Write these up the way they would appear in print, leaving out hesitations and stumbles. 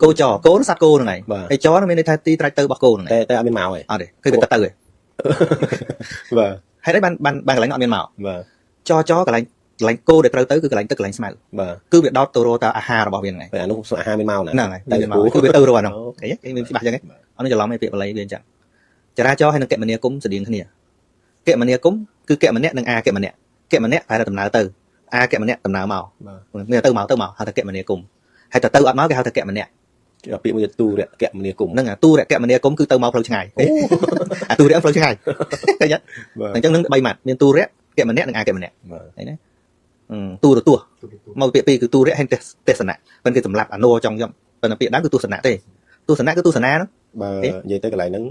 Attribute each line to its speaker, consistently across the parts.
Speaker 1: គោចរគោនោះសត្វគោហ្នឹងឯងហើយចរនោះមានន័យថាទីត្រាច់ទៅរបស់គោហ្នឹងឯង
Speaker 2: តែតែអត់មានមកទេ
Speaker 1: អត់ទេគឺវាទៅទៅឯង
Speaker 2: បាទ
Speaker 1: ហេតុអីបានបានបានកន្លែងនោះអត់មានមក
Speaker 2: បាទ
Speaker 1: ចចកន្លែងកន្លែងគោដែលត្រូវទៅគឺកន្លែងទឹកកន្លែងស្មៅ
Speaker 2: បាទ
Speaker 1: គឺវាដោតទៅរកតអាហាររបស់វាហ្នឹងឯង
Speaker 2: ពេលអានោះអាហារមានមកណា
Speaker 1: ហ្នឹងហើយតែមានមកគឺវាទៅរកអានោះអីគេមានច្បាស់ចឹងឯងអត់នឹងច្រឡំឯពាក្យបាលីវាអញ្ចឹងចរាចរណ៍ហើយនឹងគមនាគមន៍ស្តៀងគ្នាគមនាគមន៍គឺគមនៈនិងអាគមនៈគមនៈប្រែថាដំណើរទៅអាគមនៈដំណើរមក
Speaker 2: បាទ
Speaker 1: មានទៅមកទៅមកហៅថាគមនាគមន៍ហើយតែទៅអត់មកគេហៅថាគមនៈ
Speaker 2: ពាក្យមួយទូរគមនាគមន៍
Speaker 1: ហ្នឹងអាទូរគមនាគមន៍គឺទៅមកផ្លូវឆ្ងាយអាទូរៈផ្លូវឆ្ងាយឃើញអត់
Speaker 2: បាទ
Speaker 1: អញ្ចឹងនឹង3ម៉ាត់មានទូរៈគមនៈនិងអាគមនៈ
Speaker 2: បាទ
Speaker 1: ឃើញណាទូរទស្សន៍មកពាក្យពីរគឺទូរៈហើយទេសនៈមិនគេសម្រាប់អានោចង់យកប៉ុន្តែពាក្យដើមគឺទស្សនៈទេទស្សនៈគឺទស្សនាហ្នឹង
Speaker 2: បើនិយាយទៅកន្លែងហ្នឹង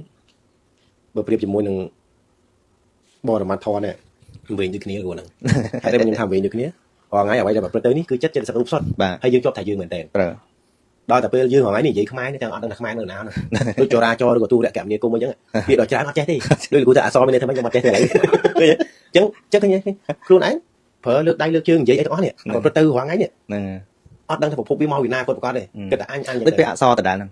Speaker 2: បើប្រៀបជាមួយនឹងបរមត្ថធម៌នេះវិញដូចគ្នាគ្រូហ្នឹងហើយតែខ្ញុំថាវិញដូចគ្នារាល់ថ្ងៃអ្វីដែលប្រព្រឹត្តទៅនេះគឺចិត្តចិត្តសរូបសុទ្ធ
Speaker 1: បាទ
Speaker 2: ហើយយើងជាប់ថាយើងមែនតើ
Speaker 1: ត្រូវ
Speaker 2: ដល់តែពេលយើងរាល់ថ្ងៃនេះនិយាយខ្មែរនេះទាំងអត់ដឹងថាខ្មែរនៅណាហ្នឹងដូចចរាចរឬក៏ទូរគមនាគមន៍អញ្ចឹងពាក្យដល់ច្រើនអត់ចេះទេដូចគ្រូថាអក្សរមានន័យថាម៉េចខ្ញុំអត់ចេះទេឥឡូវឃើញអញ្ចឹងអញ្ចឹងឃើញខ្លួនឯងប្រើលើកដៃលើកជើងនិយាយអីទាំងអស់នេះប្រព្រឹត្តទៅរាល់ថ្ងៃនេះ
Speaker 1: ហ្នឹង
Speaker 2: អត់ដឹងថាប្រភពវាមកពីណាគាត់ប្រកាសទេគិតតែអញអញ
Speaker 1: ដូចពាក្យអក្សរដដែលហ្នឹង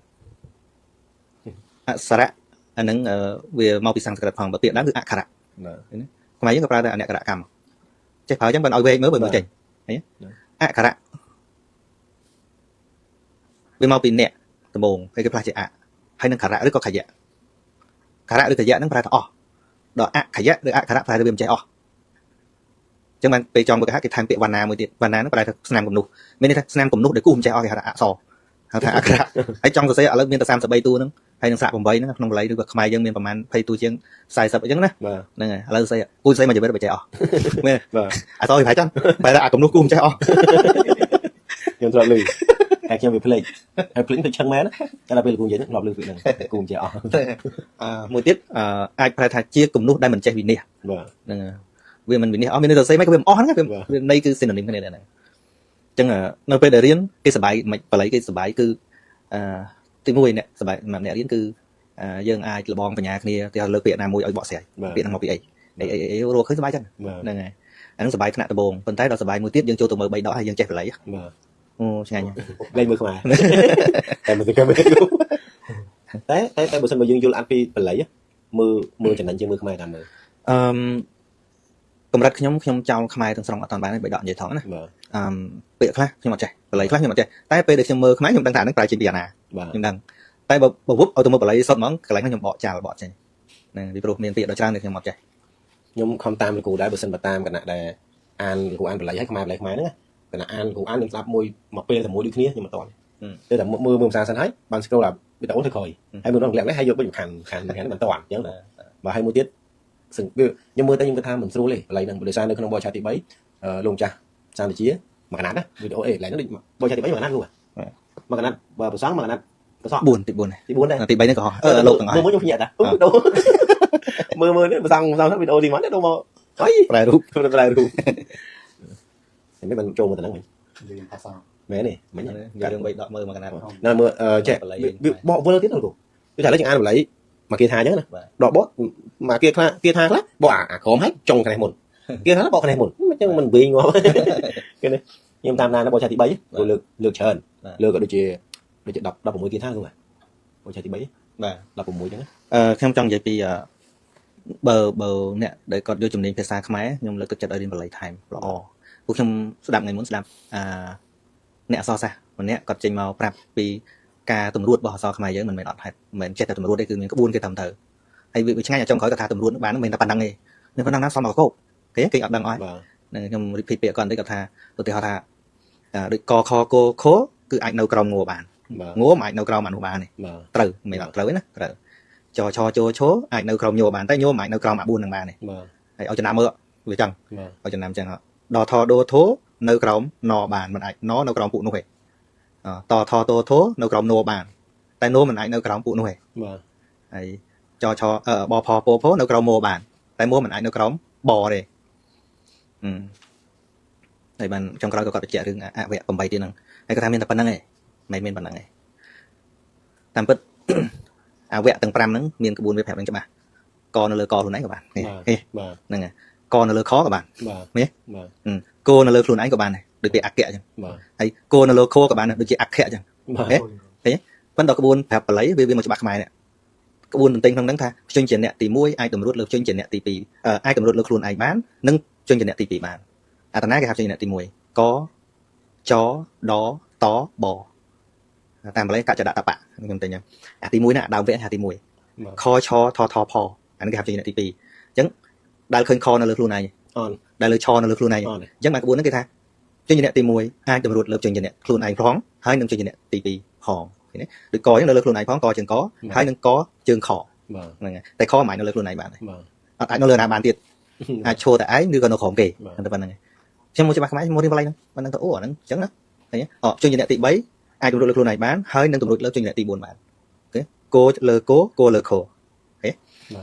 Speaker 1: អក្សរៈអាហ្នឹងវាមកពីសំស្ក្រឹតផងបើពាក្យដើមគឺអក្ខរៈខ្មែរយើងក៏ប្រើតែអនក្ខរកម្មចេះប្រើអញ្ចឹងបើឲ្យវែកមើលបើមើលចេញឃើញអក្ខរៈវាមកពីអ្នកដំបងហើយគេផ្លាស់ជាអហើយនឹងខរៈឬក៏ខយៈខរៈឬខយៈហ្នឹងប្រែថាអស់ដល់អខយៈឬអក្ខរៈប្រែថាវាមិនចេះអស់អញ្ចឹងបានពេលចង់វិកហគេថែមពាក្យវណ្ណាមួយទៀតវណ្ណាហ្នឹងប្រែថាស្នាមគំនុះមានន័យថាស្នាមគំនុះដែលគូសមិនចេះអស់គេហៅថាអក្សរហៅថាអក្ខរៈហើយចង់សរសេរឥឡូវមានតែ33តួហ្នឹងហើយនឹងសាក់8ហ្នឹងក្នុងបាលីឬក៏ខ្មែរយើងមានប្រហែល20តួជាង40អញ្ចឹងណា
Speaker 2: បាទ
Speaker 1: ហ្នឹងហើយឥឡូវសរសេរគូសរសេរមកជីវិតបើចេះអស់មែន
Speaker 2: បាទ
Speaker 1: អក្សរវាប្រែចឹងប្រែថាអាគំនុះគូសមិនចេះអស់
Speaker 2: ខ្ញុំធ្លាប់ឮតែខ្ញុំវាភ្លេចហើយភ្លេចទៅឆឹងមែនតែដល់ពេលគ្រូនិយាយធ្លាប់ឮពាក្យហ្នឹងគ្រូមិនចេះអស់
Speaker 1: អឺមួយទៀតអឺអាចប្រែថាជាគំនុះដែលមិនចេះវិនិច្ឆ័យ
Speaker 2: បាទ
Speaker 1: ហ្នឹងហើយវាមិនវិនិច្ឆ័យអស់មានន័យទៅសេមិនក៏វាមិនអស់ហ្នឹងវា
Speaker 2: បាទ
Speaker 1: វាន័យគឺ synonym គ្នាដែរហ្នឹងអញ្ចឹងនៅពេលដែលរៀនគេសប្បាយមិនបាលីគេសប្បាយគឺអឺទីមួយអ្នកសប្បាយសម្រាប់អ្នករៀនគឺអឺយើងអាចលបងបញ្ញាគ្នាទីលើកពាក្យណាមួយឲ្យបកស្រាយ
Speaker 2: បាទ
Speaker 1: ពាក្យហ្នឹងមកពីអីអីអីអីរកឃើញសប្បាយចឹង
Speaker 2: បាទ
Speaker 1: ហ្នឹងហើយអាហ្នឹងសប្បាយថ្នាក់ដំបូងប៉ុន្តែដល់សប្បាយមួយទៀតយើងចូលទៅមើល3ដកហើយយើងចេះបាលី
Speaker 2: បាទ
Speaker 1: អូឆ្ងាញ់
Speaker 2: លេងមើលខ្មែរតែមិនសកម្មទេគ្រូតែតែតែបើសិនបើយើងយល់អត់ពីបល័យមើលមើលចំណេញជាងមើលខ្មែរតាមមើល
Speaker 1: អឺកម្រិតខ្ញុំខ្ញុំចោលខ្មែរទាំងស្រុងអត់តាន់បានទេ3ដកនិយាយថងណា
Speaker 2: បាទ
Speaker 1: អឺពាក្យខ្លះខ្ញុំអត់ចេះបាលីខ្លះខ្ញុំអត់ចេះតែពេលដែលខ្ញុំមើលខ្មែរខ្ញុំដឹងថាអាហ្នឹងប្រែជាពីអាណា
Speaker 2: បាទ
Speaker 1: ខ្ញុំដឹងតែបើបើវុបឲ្យទៅមើលបាលីសុទ្ធហ្មងកន្លែងហ្នឹងខ្ញុំបកចាលបកចេញហ្នឹងពីព្រោះមានពាក្យដ៏ច្រើនដែលខ្ញុំអត់ចេះ
Speaker 2: ខ្ញុំខំតាមលោកគ្រូដែរបើសិនបើតាមគណៈដែលអានលោកគ្រូអានបល័យហើយខ្មែរបល័យខ្មែរហ្នឹងគណៈអានលោកគ្រូអានខ្ញុំស្ដាប់មួយមកពេលតែមួយដូចគ្នាខ្ញុំមិនតន់ទៅតែមើលមើលភាសាសិនហើយបាន scroll អាវីដេអូទៅក្រោយហើយមើលដល់កន្លែងនេះហើយយកវិញខាន់ខាន់ខាន់មិនតន់អញ្ចឹងបាទហើយមួយទៀតខ្ញុំមើលទៅខ្ញុំគិតថាមិនស្រួលទេបល័យហ្នឹងដោយសារនៅក្នុងបរិឆាទី3លោកម្ចាស់សានវិជាមួយកណាត់ណាវីដេអូអេកន្លែងហ្នឹងដូចបរិឆាទី3មួយកណាត់គ្រូមួយកណាត់បើប្រសងមួយកណាត់ប្រសង
Speaker 1: 4ទី4
Speaker 2: ទី4ដែរ
Speaker 1: ទី3ហ្នឹងក៏អឺលោកទាំងអស់
Speaker 2: មើលខ្ញុំភ្ញាក់តាដូមើលមើលនេះប្រសងប្រសងវីដេអូទីមកដូមកអី
Speaker 1: ប្រែរូប
Speaker 2: ប្រែរូបនេះមិនចូលមកទៅហ្នឹងវិញ
Speaker 3: យើងភាសា
Speaker 2: មែនទេមិញ
Speaker 1: និយាយរឿង3ដកមើលមកកណាត់
Speaker 2: ណាមើលចេះបកវិលទៀតលោកគ្រូគឺថាឥឡូវយើងអានបល័យមកគេថាអញ្ចឹងណាដកបកមកគេខ្លះគេថាខ្លះបកអាក្រមហើយចុងខាងនេះមុនគេថាបកខាងនេះមុនអញ្ចឹងមិនវិញងាប់គេនេះខ្ញុំតាមដានបកឆាទី3លើកលើកច្រើនលើកក៏ដូចជាដូចជា10 16គេថាគ្រូបកឆាទី3
Speaker 1: បាទ
Speaker 2: 16អញ្ចឹង
Speaker 1: អឺខ្ញុំចង់និយាយពីបើបើអ្នកដែលគាត់យកជំនាញភាសាខ្មែរខ្ញុំលើកទឹកចិត្តឲ្យរៀនបាលីថែមល្អពួកខ្ញុំស្ដាប់ថ្ងៃមុនស្ដាប់អឺអ្នកអក្សរសាស្ត្រម្នាក់គាត់ចេញមកប្រាប់ពីការតម្រួតរបស់អក្សរខ្មែរយើងមិនមែនអត់ហេតុមិនមែនចេះតែតម្រួតទេគឺមានក្បួនគេតាមទៅហើយវាឆ្ងាញ់អាចុងក្រោយគាត់ថាតម្រួតបានមិនមែនតែប៉ុណ្្នឹងទេមានប៉ុណ្្នឹងណាសមមកកោគេគេអត់ដឹងអស់
Speaker 2: បាទ
Speaker 1: ហ្នឹងខ្ញុំ repeat ពាក្យគាត់បន្តិចគាត់ថាឧទាហរណ៍ថាដូចកខកខគឺអាចនៅក្រោមងបាន
Speaker 2: បាទ
Speaker 1: ងមិនអាចនៅក្រោមអានោះបានទេ
Speaker 2: បាទ
Speaker 1: ត្រូវមិនអត់ត្រូវទេណាត្រូវចឆជឈអាចនៅក្រោមញបានតែញមិនអាចនៅក្រោមអា4នឹងបានទេ
Speaker 2: បាទ
Speaker 1: ហើយឲ្យចំណាំមើលវាចឹង
Speaker 2: បាទ
Speaker 1: ឲ្យចំណាំចឹងដថដូធនៅក្រោមណបានមិនអាចណនៅក្រោមពួកនោះទេតថតធនៅក្រោមណបានតែណមិនអាចនៅក្រោមពួកនោះទេ
Speaker 2: បាទ
Speaker 1: ហើយចឆបផពផនៅក្រោមមបានតែមមិនអាចនៅក្រោមបទេហើយបានចុងក្រោយក៏គាត់បញ្ជាក់រឿងអវៈ8ទៀតហ្នឹងហើយគាត់ថាមានតែប៉ុណ្្នឹងឯងមិនមានប៉ុណ្្នឹងឯងតាមពិតអវៈទាំង5ហ្នឹងមានក្បួនវាប្រាប់នឹងច្បាស់កនៅលើកខ្លួនឯងក៏បាន
Speaker 2: បាទ
Speaker 1: ហ្នឹងហើយកនៅលើខក៏បាន
Speaker 2: បាទ
Speaker 1: មែន
Speaker 2: បាទ
Speaker 1: គោនៅលើខ្លួនឯងក៏បានដែរដូចពាក្យអគ្គៈអញ្ចឹង
Speaker 2: បាទ
Speaker 1: ហើយគោនៅលើខក៏បានដែរដូចជាអគ្គៈអញ្ចឹង
Speaker 2: បាទ
Speaker 1: ហេ ឃើញទេប៉ុន្តែក្បួនប្រាប់បាលីវាមកច្បាប់ខ្មែរនេះក្បួនទន្ទិញក្នុងហ្នឹងថាព្យញ្ជនៈទី1អាចតម្រួតលើព្យញ្ជនៈទី2អាចតម្រួតលើខ្លួនឯងបាននិងព្យញ្ជនៈទី2បានអត្តនាគេហៅព្យញ្ជនៈទី1កចដតបតាមបាលីកចដតបៈខ្ញុំទិញអាទី1ណាដើមវគ្គអាទី1ខឆថថផអានេះគេហៅព្យញ្ជនៈទី2អញ្ចឹងដែលឃើញខនៅលើខ្លួនឯងដែលលើឆនៅលើខ្លួនឯងអញ្ចឹងបានក្បួនហ្នឹងគេថាព្យញ្ជនៈទី1អាចតម្រួតលើព្យញ្ជនៈខ្លួនឯងផងហើយនិងព្យញ្ជនៈទី2ផងឃើញទេដូចកអញ្ចឹងនៅលើខ្លួនឯងផងកជើងកហើយនឹងកជើងខហ្នឹងហើយតែខមិនអាចនៅលើខ្លួនឯងបានទេអត់អាចនៅលើណាបានទៀតអាចឈរតែឯងឬក៏នៅក្រោមគេតែប៉ុណ្្នឹងឯងខ្ញុំមកច្បាស់ខ្មែរមករៀនបាលីហ្នឹងមិនដឹងទៅអូអាហ្នឹងអញ្ចឹងណាឃើញទេអព្យញ្ជនៈទី3អាចតម្រួតលើខ្លួនឯងបានហើយនឹងតម្រួតលើព្យញ្ជនៈទី4បានអូខេគោលើគោគោលើខអូខេ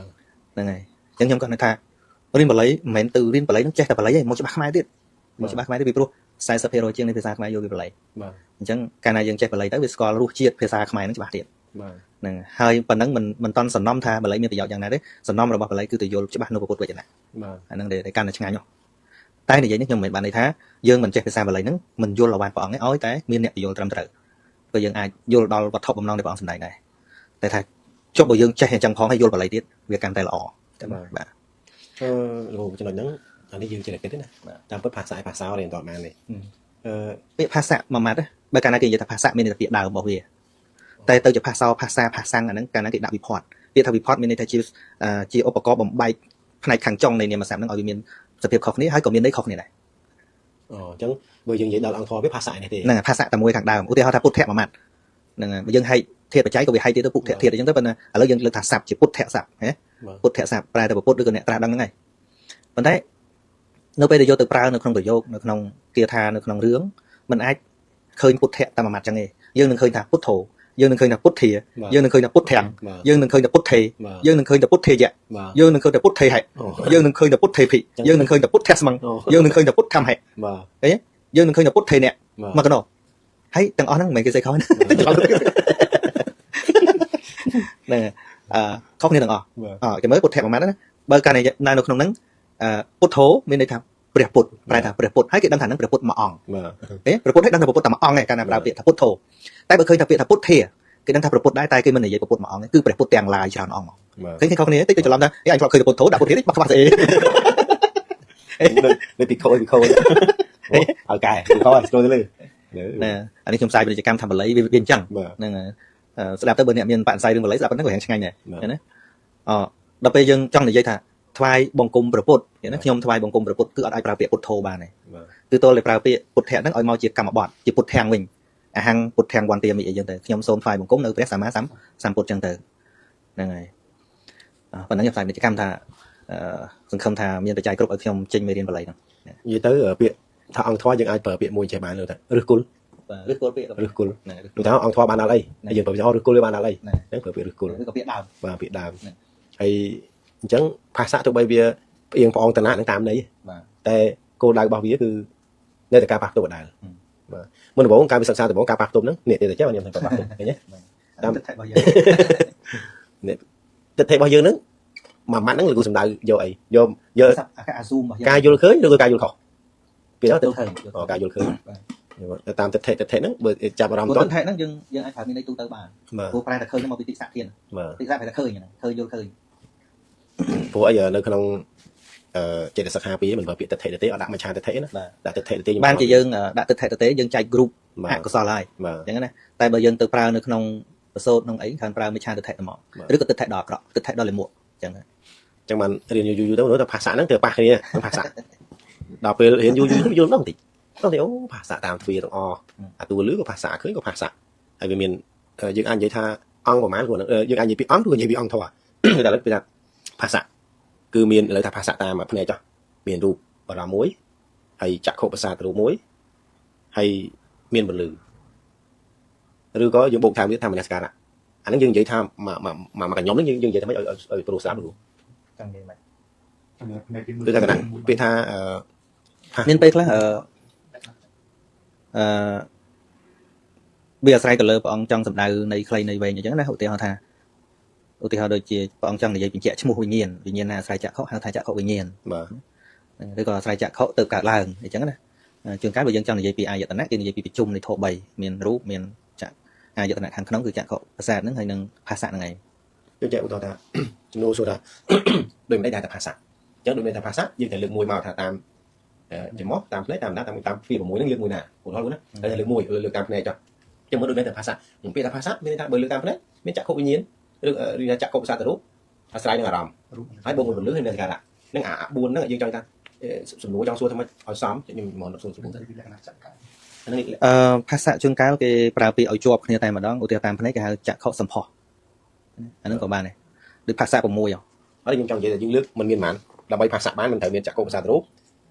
Speaker 1: ហ្នឹងហើយអញ្ចឹងខ្ញុំគាត់ថារៀនបាលីមិនមែនទៅរៀនបាលីហ្នឹងចេះតែបាលីទេមកច្បាស់ខ្មែរទៀតមកច្បាស់ខ្មែរទៀតពីព្រោះ 40% ជាងនៃភាសាខ្មែរយកពីបាលីបាទអញ្ចឹងកាលណាយើងចេះបាលីទៅវាស្គាល់រសជាតិភាសាខ្មែរហ្នឹងច្បាស់ទៀតបាទហ្នឹងហើយប៉ុណ្ណឹងមិនតន់សំណំថាបាលីមានប្រយោជន៍យ៉ាងណាទេសំណំរបស់បាលីគឺទៅយល់ច្បាស់នៅពុទ្ធវចនៈបាទអាហ្នឹងដែលកាន់តែឆ្ងាញ់នោះតែនិយាយនេះខ្ញុំមិនមែនបានន័យថាយើងមិនចេះភាសាបាលីហ្នឹងមិនយល់អវ៉ាន់ព្រះអង្គទេឲ្យតែមានអ្នកយល់ត្រឹមត្រូវក៏យើងអាចយល់ដល់វត្ថុបំណងនៃព្រះអង្គសម្ដែងដែរតែថាចុះបើយើងចេះអញ្ចឹងផងហើយយល់បាលីទៀតវាកាន់តែល្អបាទល
Speaker 2: ោកចំណុចហ្នឹងអានេះយើងចេះតែគិតទេណាតាមពិតភាសាភាសារៀនតបានទេព
Speaker 1: ាក្យភាសាមួយម៉ាត់បើកាលណាគេនិយាយថាភាសាមានន័យថាពាក្យដើមរបស់វាតែទៅជាភាសាភាសាភាសាំងអាហ្នឹងកាលណាគេដាក់វិផតពាក្យថាវិផតមានន័យថាជាឧបករណ៍បំបែកផ្នែកខាងចុងនៃនាមស័ព្ទហ្នឹងឲ្យវាមានសភាពខុសគ្នាហើយក៏មានន័យខុសគ្នាដែរ
Speaker 2: អូអញ្ចឹងបើយើងនិយាយដល់អង្គធម៌វាភាសានេះទេហ
Speaker 1: ្នឹងភាសាតែមួយខាងដើមឧទាហរណ៍ថាពុទ្ធៈមួយម៉ាត់ហ្នឹងបើយើងហែកធាតុបច្ច័យក៏វាហែកទៀតទៅពុទ្ធៈធាតុអញ្ចឹងទៅប៉ុន្តែឥឡូវយើងលើកថាស័ព្ទជាពុទ្ធៈស័ព្ទហ៎ពុទ្ធៈស័ព្ទប្រែទៅពុទ្ធឬក៏អ្នកត្រាស់ដឹងហ្នឹងហើយប៉ុន្តែនៅពេលដែលយកទៅប្រើនៅក្នុងប្រយោគនៅក្នុងគាថានៅក្នុងរឿងมันអាចឃើញពុទ្ធៈតាមមួយម៉ាត់ចឹងទេយើងនឹងឃើញថាពុទ្ធោយើងនឹងឃើញថាពុទ្ធាយើងនឹងឃើញថាពុទ្ធាំយើងនឹងឃើញថាពុទ្ធេយើងនឹងឃើញថាពុទ្ធេយៈយើងនឹងឃើញថាពុទ្ធេហិយើងនឹងឃើញថាពុទ្ធេភិយើងនឹងឃើញថាពុទ្ធស្មឹងយើងនឹងឃើញថាពុទ្ធធម្មហិឃើញទេយើងនឹងឃើញថាពុទ្ធេអ្នកមកកណោហើយទាំងអស់ហ្នឹងមិនមែនគេសេខុសណាហ្នឹងខុសគ្នាទាំងអស់គេមើលពុទ្ធៈមួយម៉ាត់ណាបើកាលណានៅក្នុងហ្នឹងពុទ្ធោមានន័យថាព្រះពុទ្ធប្រែថាព្រះពុទ្ធហើយគេដឹងថានឹងព្រះពុទ្ធមួយអង្គទេព្រះពុទ្ធឲ្យដឹងថាព្រះពុទ្ធតែមួយអង្គឯងកាលណាប្រើពាក្យថាពុទ្ធោតែបើឃើញថាពាក្យថាពុទ្ធាគេដឹងថាព្រះពុទ្ធដែរតែគេមិននិយាយព្រះពុទ្ធមួយអង្គទេគឺព្រះពុទ្ធទាំងឡាយច្រើនអង្គមកឃើញខុសគ្នាតិចទៅច្រឡំថាអញធ្លាប់ឃើញពុទ្ធោដាក់ពុទ្ធានេះបាក់ខ្វះស្អីន
Speaker 2: ៅពីខូពីខូឲ្យកែពីខូឲ្យស្គាល់ទៅលើណ
Speaker 1: ាអានេះខ្ញុំផ្សាយពាណិជ្ជកម្មថាបាលីវាអញ្ចឹងហ្នឹងស្ដាប់ទៅបើអ្នកមានបរិស័យរឿងបាលីស្ដាប់ប៉ុណ្ណឹងក៏រាងឆ្ងាញ់ដែរណាអដល់ពេលយើងចង់និយាយថាថ្វាយបង្គំព្រះពុទ្ធណាខ្ញុំថ្វាយបង្គំព្រះពុទ្ធគឺអត់អាចប្រើពាក្យពុទ្ធោបានទេគឺតើតែប្រើពាក្យពុទ្ធៈហ្នឹងឲ្យមកជាកម្មបត្តិជាពុទ្ធាំងវិញអហង្គពុទ្ធាំងវន្តាមិអីចឹងទៅខ្ញុំសូមថ្វាយបង្គំនៅព្រះសម្មាសម្ពុទ្ធចឹងទៅហ្នឹងហើយប៉ុណ្ណឹងខ្ញុំផ្សាយពាណិជ្ជកម្មថាសង្ឃឹមថាមានបច្ច័យគ្រប់ឲ្យខ្ញុំចេញមេរៀនបាលីហ្នឹងន
Speaker 2: ិយាយទៅពាក្យថាអង្គធម៌យើងអាចប្រើពាក្យមួយចេះបានទៅឫសគល់ប
Speaker 1: ាទឫសគល់ពាក្យ
Speaker 2: ឫសគល់ដូចថាអង្គធម៌បានដល់អីយើងប្រើពាក្យឫសគល់វាបានដល់អីហ្នឹងប្រើពាក្យឫសគល់ឬ
Speaker 1: ក៏ពាក្យដើម
Speaker 2: បាទពាក្យដើមហើយអញ្ចឹងភាសាទោះបីវាផ្អៀងផ្អងតំណាក់នឹងតាមន័យតែគោលដៅរបស់វាគឺនៅតែការប៉ះផ្ទុះដដែលបាទមុនដំបូងការវិសិក្សាដំបូងការប៉ះផ្ទុះហ្នឹងនេះតែចេះខ្ញុំថាប៉ះផ្ទុះឃើញទេតាមទិដ្ឋិរបស់យើងនេះទិដ្ឋិរបស់យើងហ្នឹងមួយម៉ាត់ហ្នឹងលោកសំដៅយកអីយកយកការយល់ឃើញឬក៏ការយល់ខុសពីđóទៅការយល់ឃើញតាមទិដ្ឋិទិដ្ឋិហ្នឹងបើចាប់អារម្មណ៍ត
Speaker 1: ទិដ្ឋិហ្នឹងយើងអាចប្រើមានន័យទូទៅបានព្រោះប្រែតែឃើញមកពីទិសៈធានទិសៈប្រែតែឃើញហ្នឹងឃើញយល់ឃើញ
Speaker 2: ព្រោះអីនៅក្នុងចេតសិក52មិនប្រើពាក្យទិដ្ឋិទេអត់ដាក់មច្ឆាទិដ្ឋិណាដាក់ទិដ្ឋិទេ
Speaker 1: បានជាយើងដាក់ទិដ្ឋិទេយើងចែក group អកុសលហើយអញ្ចឹងណាតែបើយើងទៅប្រើនៅក្នុងប្រសូតក្នុងអីខាងប្រើមច្ឆាទិដ្ឋិទៅមកឬក៏ទិដ្ឋិដល់អាក្រក់ទិដ្ឋិដល់លិមួកអញ្ចឹង
Speaker 2: អញ្ចឹងបានរៀនយូរយូរទៅទៅភាសាហ្នឹងទៅប៉ះគ្នាភាសាដល់ពេលរៀនយូរយូរយល់ដល់បន្តិចដល់ទៅអូភាសាតាមទ្វារទាំងអស់អាតួលឺក៏ភាសាឃើញក៏ភាសាហើយវាមានយើងអាចនិយាយថាអង្គប្រហែលព្រោះយើងអាចនិយាយពីអង្គឬនិយាយពីអង្គធម៌គឺតែឥឡូវគេថាភាសាគឺមានឥឡូវថាភាសាតាមភ្នែកចុះមានរូបអារម្មណ៍មួយហើយចក្ខុប្រសាទរូបមួយហើយមានពលឺឬក៏យើងបូកថែមទៀតថាមនសិការៈអាហ្នឹងយើងនិយាយថាមកកញ្ញុំហ្នឹងយើងនិយាយថាម៉េចឲ្យព្រោះស្រាប់លោក
Speaker 1: ចង់និយាយម៉េច
Speaker 2: គឺថាកណ្ដាពាក្យថា
Speaker 1: មានពេលខ្លះវាអាស្រ័យទៅលើព្រះអង្គចង់សម្ដៅនៃខ្លីនៃវែងអញ្ចឹងណាឧទាហរណ៍ថាឧទាហរណ៍ដូចជាព្រះអង្គចង់និយាយបញ្ជាក់ឈ្មោះវិញ្ញាណវិញ្ញាណណាអាស្រ័យចក្ខុហៅថាចក្ខុវិញ្ញាណបាទឬក៏អាស្រ័យចក្ខុទៅកើតឡើងអញ្ចឹងណាជួនកាលបើយើងចង់និយាយពីអាយតនៈគេនិយាយពីប្រជុំនៃធម៌3មានរូបមានចក្ អាយតនៈខាងក្នុងគឺចក្ខុប្រសាទហ្នឹងហើយនឹងភាសៈហ្នឹងឯង
Speaker 2: យើងចែកឧទាហរណ៍ថា ចំនួនសួរថា ដូចម្ដេចដែលថាភាសៈអញ្ចឹងដូចម្ដេចថាភាសៈយើងត្រូវលើកមួយមកថាតាមច្រមុះតាមភ្នែកតាមណាតាមតាមទ្វារ6ហ្នឹងលើកមួយណាឧទាហរណ៍ណាតែលើកមួយលើកតាមភ្នែកចុះចឹងមើលដូចម្ដេចថាភាសៈពាក្យថាភាសៈមានន័យថាបើលើកតាមភ្នែកមានចក្ខុវិញ្ញាណឬឬថាចក្ខុប្រសាទរូបអាស្រ័យនឹងអារម្មណ៍ហើយបូកមួយពលឺហើយនឹងការៈនឹងអា4ហ្នឹងយើងចង់ថាសំណួរចង់សួរថាម៉េចឲ្យសមខ្ញុំមកសួរសំណួរទៅ
Speaker 3: លក្ខណៈចក្ខុ
Speaker 2: ហ្នឹង
Speaker 1: ភាសៈជួនកាលគេប្រើពាក្យឲ្យជាប់គ្នាតែម្ដងឧទាហរណ៍តាមភ្នែកគេហៅចក្ខុសម្ផស្សអាហ្នឹងក៏បានដែរដូចភាសៈ6ហ៎
Speaker 2: ហើយខ្ញុំចង់និយាយថាយើងលើកមិនមានប៉ុន្មានដើម្បីភាសៈបានមិនត្រូវមានចក្ខុប្រសាទរូប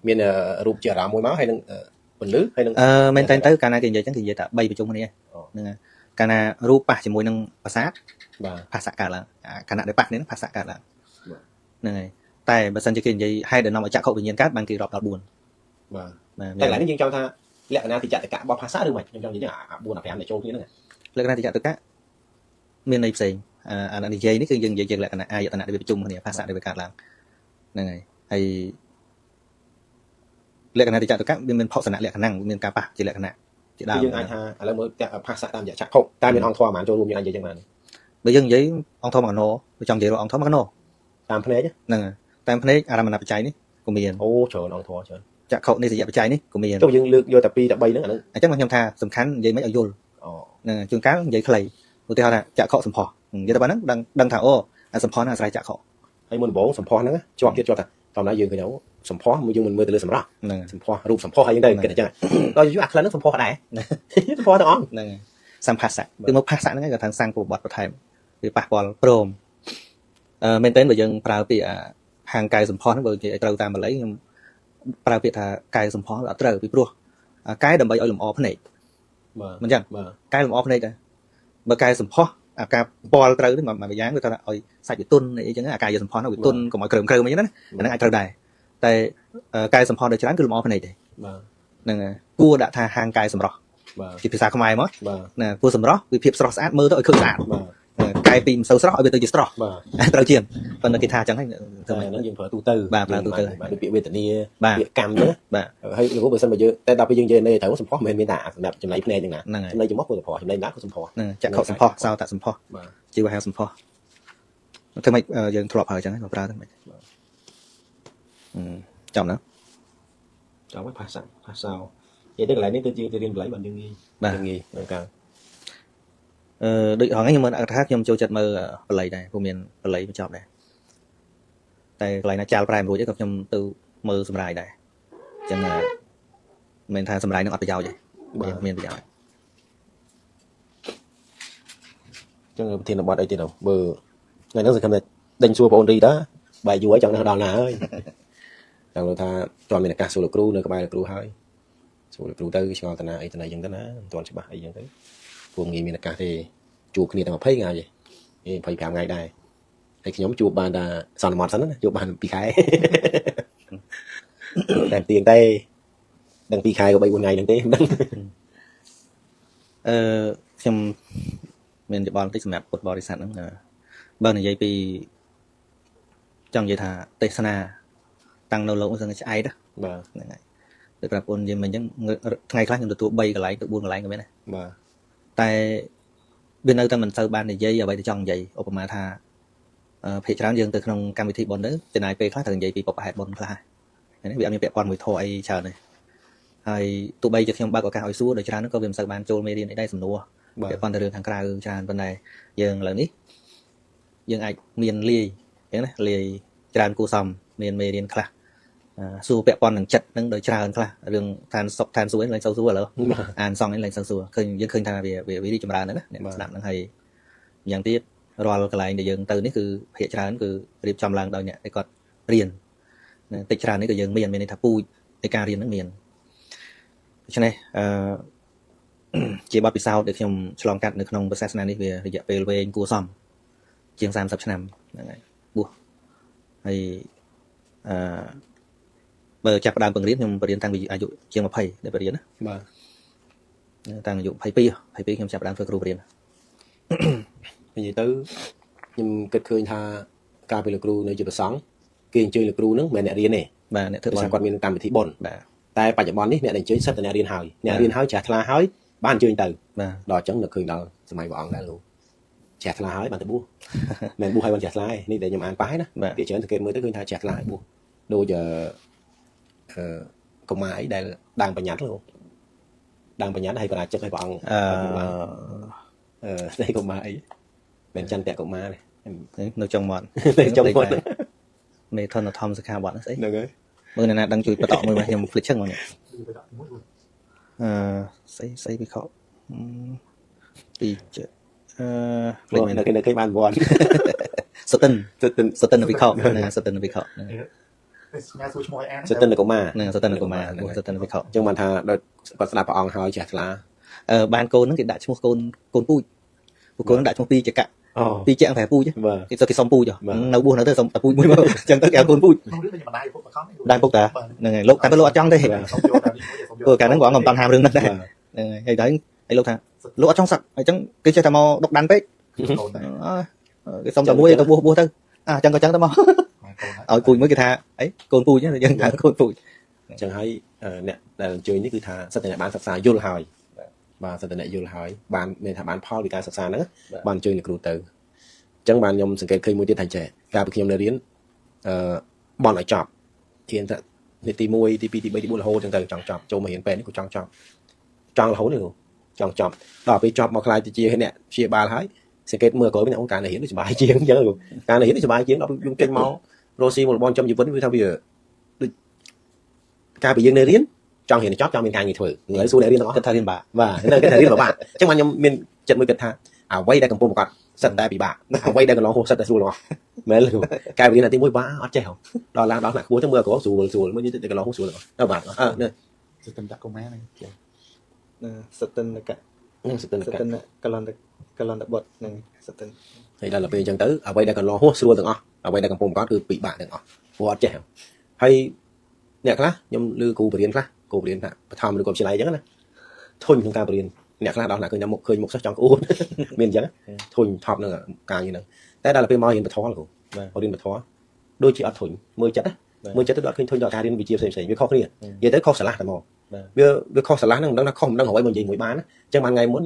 Speaker 2: មានរូបជាអារម្មណ៍មួយមកហើយនឹងពន្លឺហើយនឹង
Speaker 1: មែនតើទៅកាលណាគេនិយាយចឹងគេនិយាយថា3ប្រជុំគ្នាហ្នឹងហើយកាលណារូបប៉ះជាមួយនឹងប្រសាទ
Speaker 2: បាទ
Speaker 1: ភាសៈកើតឡើងអាខណៈដែលប៉ះគ្នាហ្នឹងភាសៈកើតឡើងហ្នឹងហើយតែបើសិនជាគេនិយាយហេតុដែលនាំឲ្យចក្ខុវិញ្ញាណកើតបានគេរាប់ដល់4
Speaker 2: បាទ
Speaker 1: បាទ
Speaker 2: តែកន្លែងនេះយើងចង់ថាលក្ខណៈទីចតកៈរបស់ភាសាឬមិនខ្ញុំចង់និយាយអា4អា5ដែលចូលគ្នាហ្នឹង
Speaker 1: លក្ខណៈតិចតកៈមានន័យផ្សេងអានិយាយនេះគឺយើងនិយាយជាលក្ខណៈអាយតនៈដែលវាប្រជុំគ្នាភាសៈដែលវាកើតឡើងហ្នឹងហើយហើយលក្ខណៈតិចតកៈវាមានផុសនៈលក្ខណៈមានការប៉ះជាលក្ខណៈជាដើម
Speaker 2: យើងអាចថាឥឡូវមើលភាសាតាមរយៈចក្ខុតែមានអង្គធម៌ប៉ុន្មានចូលរួមយើងអាចនិយាយចឹងបាន
Speaker 1: បើយើងនិយាយអង្គធម៌មកណោបើចង់និយាយរកអង្គធម៌មកណោ
Speaker 2: តាមភ្នែក
Speaker 1: ហ្នឹងហើយតាមភ្នែកអារម្មណបច្ច័យនេះក៏មាន
Speaker 2: អូច្រើនអង្គធម៌ច្រើន
Speaker 1: ចក្ខុនិសយបច្ច័យនេះក៏មាន
Speaker 2: ចុះយើងលើកយកតែ2តែ3ហ្នឹងអាហ្នឹង
Speaker 1: អញ្ចឹងខ្ញុំថាសំខាន់និយាយមិនឲ្យយល់
Speaker 2: អូ
Speaker 1: ហ្នឹងជួនកាលនិយាយខ្លីឧទាហរណ៍ថាចក្ខុសម្ផស្សនិយាយទៅប៉ុណ្ណឹងដឹងថាអូអាសម្ផស្សហ្នឹងអាស្រ័យចក្ខុ
Speaker 2: ហើយមុនដំបូងសម្ផស្សហ្នឹងជាប់ទៀតជាប់ថាធម្មតាយើងឃើញសម្ផស្សយើងមិនមើលទៅលើសម្រស់
Speaker 1: ហ្នឹង
Speaker 2: សម្ផស្សរូបសម្ផស្សហើយយើងទៅគិតអញ្ចឹងដល់យូរអាក្លិនហ្នឹងសម្ផស្សដែរសម្ផស្សទាំងអស់
Speaker 1: ហ្នឹងសម្ផស្សៈគឺមកផាសៈហ្នឹងគេថាសាំងប្រវត្តិបន្ថែមវាប៉ះពាល់ព្រមមែនតើបើយើងប្រើពាក្យហាងកាយសម្ផស្សហ្នឹងបើនិយាយឲ្យត្រូវតាមបាលីខ្ញុំប្រើពាក្យថាកាយសម្ផស្សអត់ត្រូវពីព្រោះកាយដើម្បីឲ្យលម្អភ្នែក
Speaker 2: បាទ
Speaker 1: មិនអញ្ចឹង
Speaker 2: បាទ
Speaker 1: កាយលម្អភ្នែកដែរបើកាយសម្ផស្សអាការពាល់ត្រូវនេះមួយយ៉ាងគឺថាឲ្យសាច់វាទន់អីចឹងអាកាយសម្ផស្សហ្នឹងវាទន់កុំឲ្យគ្រើមគ្រើមអីហ្នឹងណាអាហ្នឹងអាចត្រូវដែរតែកាយសម្ផស្សដោយច្រើនគឺលម្អភ្នែកទេ
Speaker 2: បាទ
Speaker 1: ហ្នឹងគួរដាក់ថាហាងកាយសម្រស់
Speaker 2: បាទ
Speaker 1: ជាភាសាខ្មែរមក
Speaker 2: បាទ
Speaker 1: ណាគួរសម្រស់វាភាពស្រស់ស្អាតមើលទៅឲ្យឃើញស្អាត
Speaker 2: បាទ
Speaker 1: កាយពីមិនសូវស្រស់ឲ្យវាទៅជាស្រស់
Speaker 2: បាទ
Speaker 1: ត្រូវជាងប៉ុន្តែគេថាអញ្ចឹងហើយ
Speaker 2: ធ្វើហ្នឹងយើងប្រើទូទៅ
Speaker 1: បាទប្រើទូទៅ
Speaker 2: បាទដូចពាក្យវេទនា
Speaker 1: បាទ
Speaker 2: ពាក្យកម្មហ្នឹង
Speaker 1: បាទ
Speaker 2: ហើយលោកបើសិនបើយើងតែដល់ពេលយើងនិយាយនេះត្រូវសម្ផស្សមិនមែនមានតែសម្រាប់ចំណៃភ្នែកហ្នឹងណា
Speaker 1: ហ្នឹងហើយ
Speaker 2: ចំណៃច្រមុះក៏សម្ផស្សចំណៃណាក៏សម្ផស្ស
Speaker 1: ហ្នឹងចក្ខុសម្ផស្សសោតសម្ផស្ស
Speaker 2: បាទ
Speaker 1: ជីវហាសម្ផស្សធ្វើម៉េចយើងធ្លាប់ហើយអញ្ចឹងហើយប្រើទៅម៉េចចំណា
Speaker 2: ចាំឲ្យភាសាភាសានិយាយទៅកន្លែងនេះទៅយើងទៅរៀនបល័យបានយើងងាយ
Speaker 1: បាទ
Speaker 2: យើងងាយក្នុងការ
Speaker 1: ដូចហងៃខ្ញុំមើលអត្ថថាខ្ញុំចូលចិត្តមើលបល័យដែរព្រោះមានបល័យបញ្ចប់ដែរតែកន្លែងណាចាលប្រែមិនរួចទេក៏ខ្ញុំទៅមើលសម្រាយដែរអញ្ចឹងមិនមែនថាសម្រាយនឹងអត់ប្រយោជន៍ទេមានប្រយោជន៍
Speaker 2: អញ្ចឹងប្រធានបទអីទៀតទៅបើថ្ងៃហ្នឹងសង្ឃឹមថាដេញសួរបងអូនរីតាបែកយូរហើយចង់នៅដល់ណាហើយចង់ថាតើមានឱកាសសួរលោកគ្រូនៅក្បែរលោកគ្រូហើយសួរលោកគ្រូទៅឆ្ងល់តាណាអីតាណីអញ្ចឹងទៅណាមិនទាន់ច្បាស់អីអញ្ចឹងទៅពួកងាយមានឱកាសទេជួបគ្នាតែ20ថ្ងៃទេ25ថ្ងៃដែរហើយខ្ញុំជួបបានតែសន្មត់សិនណាជួបបាន2ខែតែទៀងទេដឹង2ខែក៏3 4ថ្ងៃហ្នឹងទេមិនដឹង
Speaker 1: ខ្ញុំមានយោបល់បន្តិចសម្រាប់ពុទ្ធបរិស័ទហ្នឹងបើនិយាយពីចង់និយាយថាទេសនាតាំងនៅលោកហ្នឹងឆ្អែត
Speaker 2: បាទ
Speaker 1: ហ្នឹងហើយដូចប្រាប់អូននិយាយមិញអញ្ចឹងថ្ងៃខ្លះខ្ញុំទទួល3កន្លែងទៅ4កន្លែងក៏មានដែរ
Speaker 2: បាទ
Speaker 1: តែវានៅតែមិនសូវបាននិយាយអ្វីដែលចង់និយាយឧបមាថាភាគច្រើនយើងទៅក្នុងកម្មវិធីបុណ្យទៅចំណាយពេលខ្លះត្រូវនិយាយពីបុព្វហេតុបុណ្យខ្លះហ្នឹងវាអត់មានពាក់ព័ន្ធមួយធម៌អីច្រើនទេហើយទោះបីជាខ្ញុំបើកឱកាសឲ្យសួរដោយច្រើនក៏វាមិនសូវបានចូលមេរៀនអីដែរសំណួរ
Speaker 2: បាទ
Speaker 1: ពាក់ព័ន្ធទៅរឿងខាងក្រៅច្រើនប៉ុន្តែយើងឥឡូវនេះយើងអាចមានលាយអញ្ចឹងណាលាយច្រើនគួរសមមានមេរៀនខ្លះសួរពាក់ព័ន្ធនឹងចិត្តនឹងដោយច្រើនខ្លះរឿងឋានសុខឋានសួគ៌ឡើងសូវសួរឥឡូវអានសងនេះឡើងសូវសួរឃើញយើងឃើញថាវាវារីកចម្រើនណាស់អ្នកស្ដាប់ហ្នឹងហើយយ៉ាងទៀតរាល់កន្លែងដែលយើងទៅនេះគឺភាគច្រើនគឺរៀបចំឡើងដោយអ្នកដែលគាត់រៀនតិចច្រើននេះក៏យើងមានន័យថាពូជនៃការរៀនហ្នឹងមានដូច្នេះជាបទពិសោធន៍ដែលខ្ញុំឆ្លងកាត់នៅក្នុងសាសនានេះវារយៈពេលវែងគួរសមជាង30ឆ្នាំហ្នឹងហើយបួសហើយបើចាប់ផ្ដើមបង្រៀនខ្ញុំបង្រៀនតាំងពីអាយុជាង20ដែលបង្រៀនណា
Speaker 2: បាទ
Speaker 1: តាំងអាយុ22ខ្ញុំចាប់ផ្ដើមធ្វើគ្រូបង្រៀន
Speaker 2: និយាយទៅខ្ញុំគិតឃើញថាកាលពីលោកគ្រូនៅជាព្រះសង្ឃគេអញ្ជើញលោកគ្រូហ្នឹងមិនមែនអ្នករៀនទេ
Speaker 1: បាទអ្នកធ្វើ
Speaker 2: ដោយសារគាត់មានកម្មវិធីបុណ្យ
Speaker 1: បាទ
Speaker 2: តែបច្ចុប្បន្ននេះអ្នកដែលអញ្ជើញសិតតែអ្នករៀនហើយអ្នករៀនហើយជ្រះថ្លាហើយបានអញ្ជើញទៅ
Speaker 1: បាទ
Speaker 2: ដល់អញ្ចឹងនឹកឃើញដល់ សម័យព្រះអង្គដែរលោកជ្រះថ្លាហើយបានទៅបួសមិនបួសហើយបានជ្រះថ្លាទេនេះដែលខ្ញុំអានប៉ះណាភាគច្រើនសង្កេតមើលទៅឃើញថាជ្រះថ្លាហើយបួសដូចអឺកុមារអីដែលដើមបញ្ញត្តិលោកដើមបញ្ញត្តិហើយបរាជិកឲ្យព្រះអង្គអឺស្អីកុមារអីមិនចន្ទៈកុមារទេ
Speaker 1: នៅចុងមាត់ន
Speaker 2: ៅចុងមាត់
Speaker 1: មេធនធម្មសិក្ខាបទស្អី
Speaker 2: ហ្នឹងហើយ
Speaker 1: មើលអ្នកណាដឹងជួយបន្តមួយមកខ្ញុំភ្លេចឈឹងមកនេះអឺស្អីស្អីវិខពីអឺភ
Speaker 2: ្លេចមែននៅគេបានវ័នស
Speaker 1: តិនសតិនវិខណាសតិនវិខហ្នឹង
Speaker 3: សញ្ញាសួរឈ្មោះឲ្យអានស
Speaker 2: តិនកុមារ
Speaker 1: ហ្នឹងសតិនកុមារសតិនវិខអ
Speaker 2: ញ្ចឹងបានថាដល់គាត់ស្ដាប់ព្រះអង្គហើយជ្រះថ្លា
Speaker 1: អឺបានកូនហ្នឹងគេដាក់ឈ្មោះកូនកូនពូជពួកកូនដាក់ឈ្មោះពីចកៈពីជាងប្រែពូជគេទៅគេសុំពូជនៅបួសនៅទៅសុំតែពូជមួយមកអញ្ចឹងទៅគេឲ្យកូនពូជដានពុកតាហ្នឹងហើយលោកតែលោកអត់ចង់ទេព្រោះកាលហ្នឹងគាត់មិនតាន់ហាមរឿងហ្នឹងដែរហ្នឹងហើយហើយហើយលោកថាលោកអត់ចង់សឹកអញ្ចឹងគេចេះតែមកដុកដានពេកគេសុំតែមួយទៅបួសបួសទៅអញ្ចឹងក៏អញ្ចឹងទៅមកឲ្យពូជមួយគេថាអីកូនពូជយើងហៅកូនពូជអ
Speaker 2: ញ្ចឹងហើយអ្នកដែលអញ្ជើញនេះគឺថាសិតតែអ្នកបានសិក្សាយល់ហើយបាទសិតតែអ្នកយល់ហើយបានមានថាបានផលពីការសិក្សាហ្នឹងបានអញ្ជើញលោកគ្រូទៅអញ្ចឹងបានខ្ញុំសង្កេតឃើញមួយទៀតថាចេះកាលពីខ្ញុំនៅរៀនអឺបន់ឲ្យចប់រៀនថានេះទី1ទី2ទី3ទី4រហូតអញ្ចឹងទៅចង់ចប់ចូលមករៀនពេទ្យនេះក៏ចង់ចប់ចង់រហូតនេះគ្រូចង់ចប់ដល់ពេលចប់មកខ្លាយទៅជាអ្នកព្យាបាលហើយសង្កេតមើលក្រោយវិញអូការនៅរៀនដូចសុបាយជាងអញ្ចឹងគ្រូការនៅរៀនដូចសុបាយជាងដល់យើងចេញមករស់ស៊ីមករបស់ចំជីវិតវាថាវាដូចកាលពីយើងនៅរៀនចង់រៀនចប់ចង់មានការងារធ្វើឥឡូវសួរអ្នករៀនទាំងអស់គ
Speaker 1: ិតថារៀនបាក់ប
Speaker 2: ាទនៅគិតថារៀនបាក់អញ្ចឹងបានខ្ញុំមានចិត្តមួយគិតថាអ្វីដែលកំពុងប្រកបសិតតែពិបាកអ្វីដែលកន្លងហួសសិតតែស្រួលទាំងអស់មែនទេកាលពីរៀនទី1បាក់អត់ចេះដល់ឡើងដល់ថ្នាក់ខ្ពស់ទៅមើលក្រោយស្រួលស្រួលមើលទៅកន្លងហួសស្រួលទាំងអស់ដល់បាទអឺស
Speaker 3: តិនកុមារហ្នឹងស
Speaker 1: តិនកៈស
Speaker 2: តិនកៈក
Speaker 1: លន្តកលន្តបុត្រហ្នឹងសតិនហ
Speaker 2: ើយដល់ពេលអញ្ចឹងទៅអ្វីដែលកន្លងហួសស្រួលទាំងអស់អ្វីដែលកំពុងប្រកបគឺពិបាកទាំងអស់ព្រោះអត់ចេះហើយអ្នកខ្លះខ្ញុំឮគ្រូបរិញ្ញាខ្លះគ្រូបរិញ្ញាថាបឋមឬក៏វិទ្យាល័យអញ្ចឹងណាធុញក្នុងការបរិញ្ញាអ្នកខ្លះដល់ណាឃើញមុខឃើញមុខសិស្សចង់ក្អួតមានអញ្ចឹងធុញថប់នឹងការងារហ្នឹងតែដល់ពេលមករៀនពធគ្រូរៀនពធដូចជាអត់ធុញមើលចិត្តណាមើលចិត្តទៅដល់ឃើញធុញដល់ការរៀនវិជ្ជាផ្សេងៗវាខុសគ្នានិយាយទៅខុសឆ្លាស់តែមកវាខុសឆ្លាស់ហ្នឹងមិនដឹងថាខុសមិនដឹងអ្វីមកនិយាយមួយបានអញ្ចឹងបានថ្ងៃមុន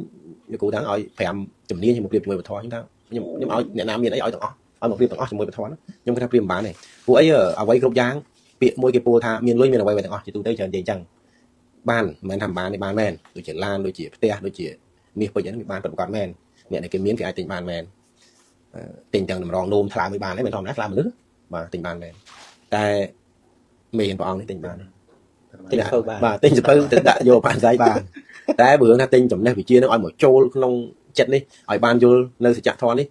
Speaker 2: គ្រូថាឲ្យ5ជំនាញមកប្រៀបជាមួយពធខ្ញុំថាខ្ញុំឲ្យអ្នកណាមានអីឲ្យទាំងអស់ឲ្យមកប្រៀបទាំងអស់ជាមួយពធខ្ញុំគិតថាប្រៀបមិនបានទេព្រោះអីអ្វីគ្រប់យ៉ាងពាក្យមួយគេពោលថាមានលុយមានអ្វីទាំងអស់ជាទូទៅច្រើននិយាយអញ្ចឹងបានមិនមែនថាមិនបានទេបានមែនដូចជាឡានដូចជាផ្ទះដូចជាមាសពេជ្រហ្នឹងវាបានពិតប្រាកដមែនអ្នកដែលគេមានគេអាចទិញបានមែនទិញទាំងតម្រងនោមថ្លើមមិនបានទេមិនធម្មតាថ្លើមមនុស្សបាទទិញបានមែនតែមេរៀនព្រះអង្គនេះទិញបាន
Speaker 1: ទិញសភៅបានប
Speaker 2: ាទទិញសភៅទៅដាក់យកបានស្អីបានតែបើរឿងថាទិញចំណេះវិជ្ជានឹងឲ្យមកចូលក្នុងចិត្តនេះឲ្យបានយល់នៅសច្ចធម៌នេះ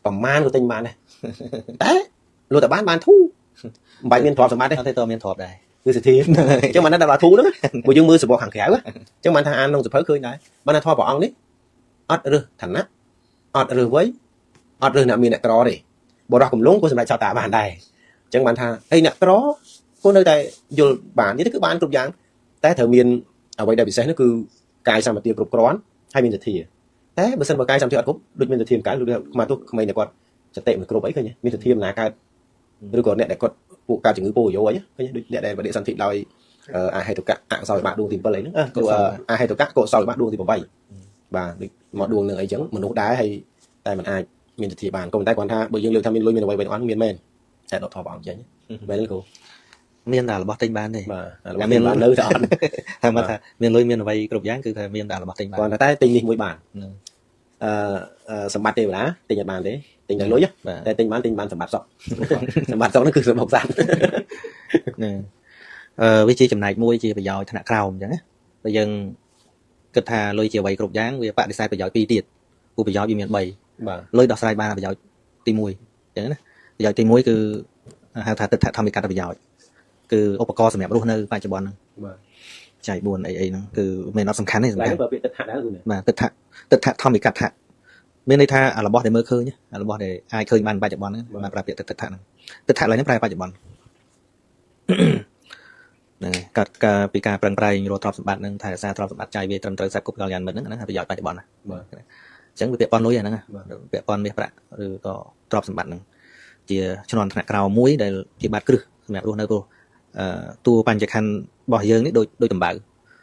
Speaker 2: ប្រមាណក៏ទិញបានដែរតែលុះតែបានបានធូរមិនបាច់មានទ្រព្យសម្បត្តិទេអ
Speaker 1: ត់ទេតើមានទ្រព្យដែរ
Speaker 2: គឺសទ្ធាអញ្ចឹងបានតែដល់ធូរហ្នឹងព្រោះយើងមើលសបកខាងក្រៅអញ្ចឹងបានថាអានក្នុងសភៅឃើញដែរបានថាធម៌ព្រះអង្គនេះអត់រើសឋានៈអត់រើសវ័យអត់រើសអ្នកមានអ្នកក្រទេបរិះកំលងក៏សម្រេចសោតាបានដែរអញ្ចឹងបានថាអីអ្នកក្រក៏នៅតែយល់បាននេះគឺបានគ្រប់យ៉ាងតែត្រូវមានអ្វីដែលពិសេសនោះគឺកាយសម្បទាគ្រប់គ្រាន់ហើយមានសទ្ធាតែបើសិនបើកាយសម្បទាអត់គ្រប់ដូចមានសទ្ធាមិនកើតដូចមកទោះក្មេងតែគាត់សតិមិនគ្រប់អីឃើញមានសទ្ធាមិនណាកើតឬក៏អ្នកដែលគាត់ពួកកើតជំងឺពោយោអីឃើញដូចអ្នកដែលបដិសន្ធិដោយអហេតុកៈអកុសលវិបាកដួងទី7អីហ្នឹងអហេតុកៈកុសលវិបាកដួងទី8បាទដូចមកដួងនឹងអីចឹងមនុស្សដែរហើយតែมันអាចមានសទ្ធាបានក៏ប៉ុន្តែគាត់ថាបើយើងលើកថាមានលុយមានអ្វីៗទាំងអស់មានមែនតែដកថបអង្គចេញមែនទេគ្រូ
Speaker 1: មានតែរបស់ទិញបានទេប
Speaker 2: ាទរបស់មានបាននៅតែអត់ថ
Speaker 1: ាមកថាមានលុយមានអ្វីគ្រប់យ៉ាងគឺថាមានតែរបស់ទិញបាន
Speaker 2: គាត់តែទិញនេះមួយបានអឺសម្បត្តិទេវតាទិញអត់បានទេទិញតែលុយតែទិញបានទិញបានសម្បត្តិសុខសម្បត្តិសុខហ្នឹងគឺសម្បត្តិសត្វហ
Speaker 1: ្នឹងអឺវាជាចំណែកមួយជាប្រយោជន៍ថ្នាក់ក្រោមអញ្ចឹងណាបើយើងគិតថាលុយជាអ្វីគ្រប់យ៉ាងវាបដិសេធប្រយោជន៍ពីរទៀតព្រោះប្រយោជន៍វាមាន3បាទលុយដោះស្រាយបានប្រយោជន៍ទី1អញ្ចឹងណាប្រយោជន៍ទី1គឺហៅថាទិដ្ឋធម្មិកតប្រយោជន៍គឺឧបករណ៍សម្រាប់រស់នៅបច្ចុប្បន្នហ្នឹង
Speaker 2: បាទច
Speaker 1: ៃ4អីអីហ្នឹងគឺមិនអត់សំខាន់ទេសំខាន់ប
Speaker 2: ើពាក្យទិដ្ឋៈដែរគឺប
Speaker 1: ាទទិដ្ឋៈធម្មិកតៈមានន័យថាអារបស់ដែលមើលឃើញអារបស់ដែលអាចឃើញបានបច្ចុប្បន្នហ្នឹងបានប្រើពាក្យទិដ្ឋៈហ្នឹងទិដ្ឋៈឡើយហ្នឹងប្រែបច្ចុប្បន្នហ្នឹងហើយកាត់ការពីការប្រឹងប្រែងរកទ្រព្យសម្បត្តិហ្នឹងថែរក្សាទ្រព្យសម្បត្តិចាយវាត្រឹមត្រូវសេពគប់កល្យាណមិត្តហ្នឹងហ្នឹងប្រយោជន៍បច្ចុប្បន្នណា
Speaker 2: បាទអ
Speaker 1: ញ្ចឹងវាពាក់ព័ន្ធលុយអាហ្នឹងពាក់ព័ន្ធមាសប្រាក់ឬក៏ទ្រព្យសម្បត្តិហ្នឹងជាជំនាន់ថ្នាក់ក្រោមមួយដែលជាបាតគ្រឹះសម្រាប់រស់នៅព្រោះតួបញ្ចខណ្ឌរបស់យើងនេះដូចតម្បៅ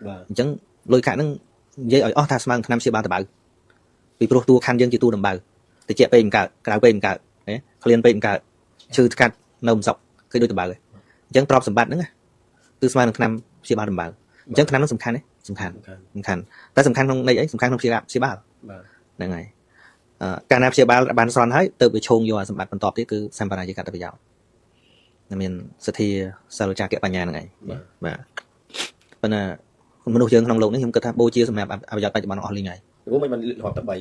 Speaker 2: បាទអ
Speaker 1: ញ្ចឹងលុយកាក់ហ្នឹងនិយាយឲ្យអស់ថាស្មើនឹងថ្នាំព្យាបាលតម្បៅ ពីព្រោះតួខណ្ឌយើងជាតួដំបៅតិចពេកមិនកើតក្រៅពេកមិនកើតណាឃ្លានពេកមិនកើតឈឺថ្កាត់នៅមិនសុខគឺដូចដំបៅឯងអញ្ចឹងទ្រព្យសម្បត្តិហ្នឹងគឺស្មើនឹងថ្នាំព្យាបាលដំបៅអញ្ចឹងថ្នាំហ្នឹងសំខាន់ទេសំខាន់សំខាន់តែសំខាន់ក្នុងន័យអីសំខាន់ក្នុងព្យាបាលហ្នឹងហើយកាលណាព្យាបាលបានស្រន់ហើយទៅវាឈោងយកសម្បត្តិបន្តទៀតគឺសម្បរាយកតប្រយោជន៍មានសទ្ធាសិលចាគបញ្ញាហ្នឹងឯងបាទប៉ុន្តែមនុស្សយើងក្នុងលោកនេះខ្ញុំគិតថាបូជាសម្រាប់អប្រយោជន៍បច្ចុប្បន្នអស់លីងហើយ
Speaker 2: ព្រោះមិនបានរាប់តែ3